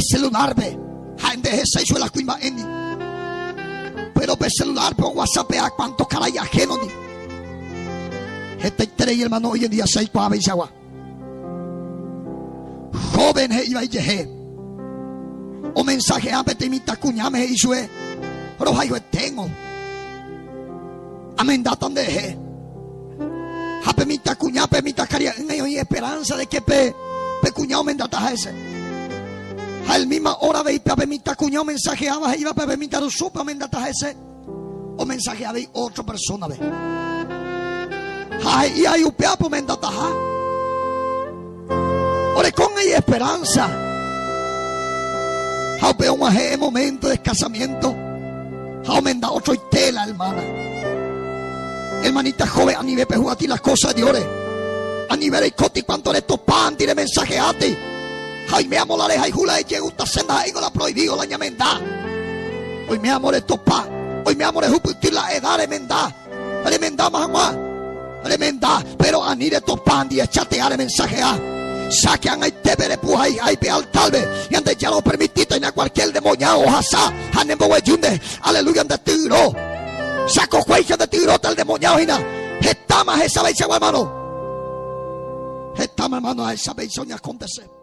Pe celular-pe ha'e ndehechái chupe la kuimba'éndi. Pero pe celular-pe oguasapea cuánto karai ajeno-ndi. Hetaiterei hermano hoy en día che aikuaa aveichagua. Joven he'íva ijehe. Omensajea peteĩ mitãkuñáme he'i chupe, Rohayhueténgo. Amendáta nderehe. Ha pe mitãkuña, pe mitãkaria'ỹme oĩ esperanza de que pe, pe kuña omendataha hese. Ha el misma hora avei pe pe mitãkuña omensajeáva he'íva pe pe mitãrusúpe omendataha hese, omensajea avei otra persona-pe. Ha he'i ai upévape omendataha. Orekóg̃ai esperanza. Ha upe og̃uahẽ momento de casamiento ha omenda otroite la hermana. Hermanita joven, anive pehugati las cosas de Dios-re. Anive reikóti cuanto retopánti remensajeáti. Ha oime amo la rehayhu la ejegusta ndaha'éingo la prohibido la ñamenda. Oime amo retopa, oime amo rehupyty la edad remenda. Remendáma hag̃ua, remenda, péro ani retopa ndie chatea remensahea. Cháke ag̃aitépe repuhaiha ipe altárpe, Ñandejára opermitíta hína kualkiér demoñádo ohasa ha nemboguejy nde. Aleluya, nde tyro. Chakokuéicha nde tyróta el demoñádo hína. Hetáma ahechaveichagua, hermano. Hetáma, hermano, ahechaveicha oñakontese.